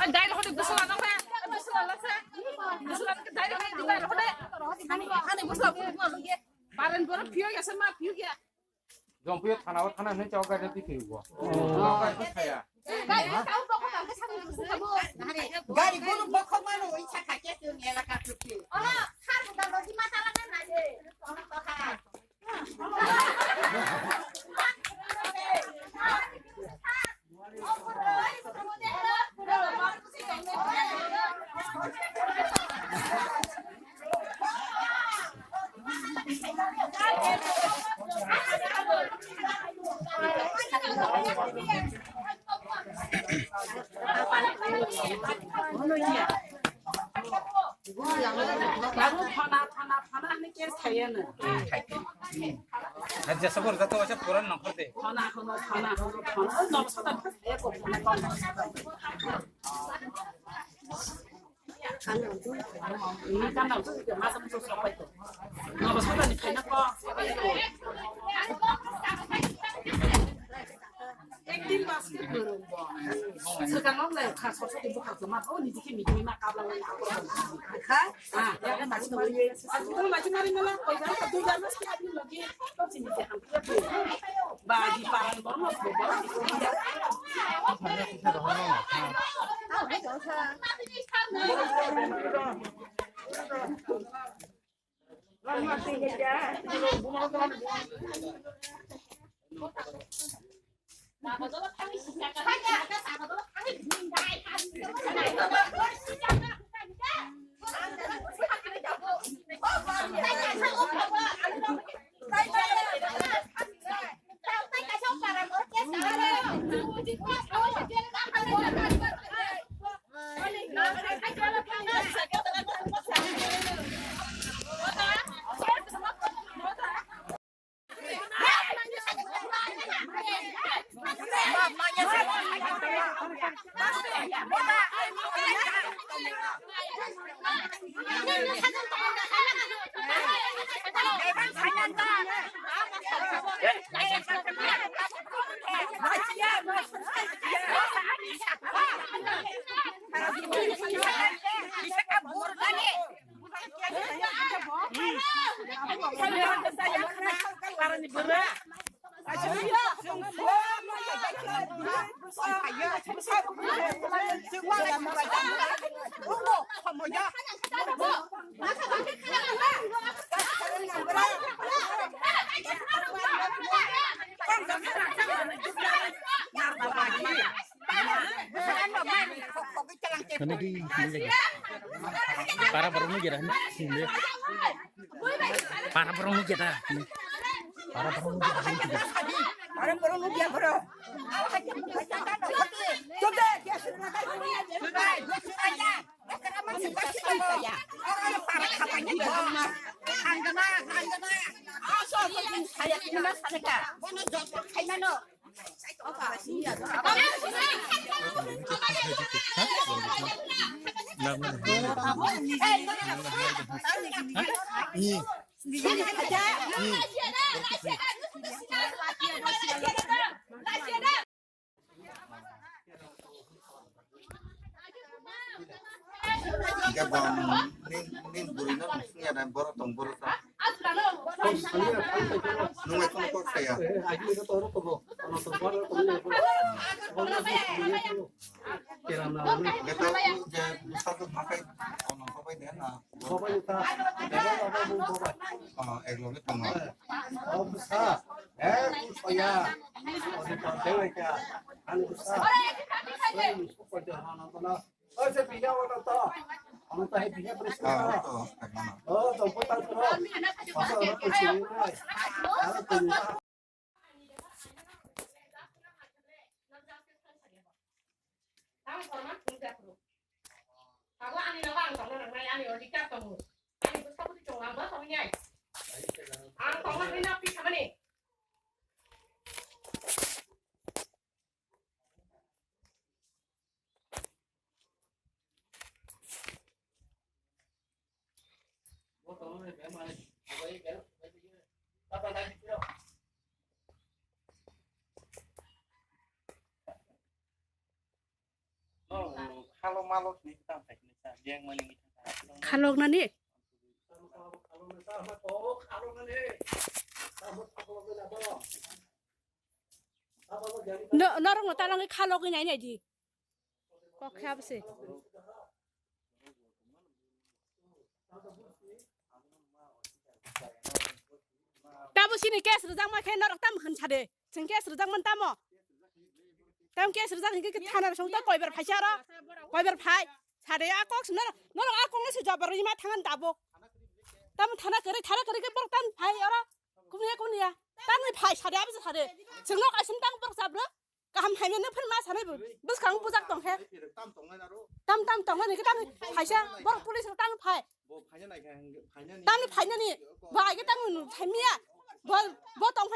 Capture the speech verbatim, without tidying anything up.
Direct hode gusula nang khe, gusula nang khe, direct hode, direct hode. Ani gusula, paren boro phiyo ya, sama phiyo ya. Jongphiyo thana o thana hinwi chao gari di phiyo. Gari kau bokho tang khe samung busu khabo. Gari guru bokho mano oi cha kha khe tong elaka thupi. Oho, khar buda lodi mata lana na ye. Oho, to kha. Thana, thana, thana hinwi case khaiyano. Jesa bor jato waisa puran nongkhor de. Thana hono, thana hono, thana hono, noksa da khaiya ko, thana ko. Ni kan da, masa musa sopai ko. Noksa da ni khaina ko. Ek din bas ke bwrwng bo. Swkang nok lai kha sosok bo kha ma. O ni dikhe mi ma kabla lai. Kha? Ah, ya kan bas ko. Bas ko ma jingari mala ko ya tu ya mas ke admi logi. To sini se ham. Ba di parang bor ma ko. Para borok nugya da. Para borok nugya da. Para borok nugya da. Para borok nugya borok. Hingke bo ning, ning bwrwi no swngya da, borok tong, borok tong. Nwng bai kheno kok saya. Hingke to je bwsajwk ma khe kono kok bai de na. Ah, ek loge tongo. Ah, to, ek loge. Ang korma thung jak rw. Abo ani nogo ang tongna nangnai, ani odhikar tongo. Ani bwsa bwtwi tongo, ang bwsa wngnai. Ang tongna hwnwi nok twi samani. Khalok nani? No, norok no tanang khalok nai nai di. Kok khe abo se. Tamo sini case rwjakma khe norok tamo hwn sade. Chwng case rwjakmani tamo. Tamo case rwjak hinkhe thana song to koibar phai se oro. Koibar phai. Sade a kok sino norok a kok se jabar rima thangan tabuk. Tamo thana kere thana kere khe borok tamo phai oro. Kumya kumya. Tamo phai sade abo sade. Chwng nok asim tamo borok jabra. Kaham hai mano phun ma sanai bo. Bwskang bujak tong khe. Tam tam tong nai aro. Tam tam tong nai khe tam phaisa borok police rok tang phai. Bo phaina nai khe phaina ni. Tam phaina ni. Bo ai khe tam nu phaimia. Bo bo tong phai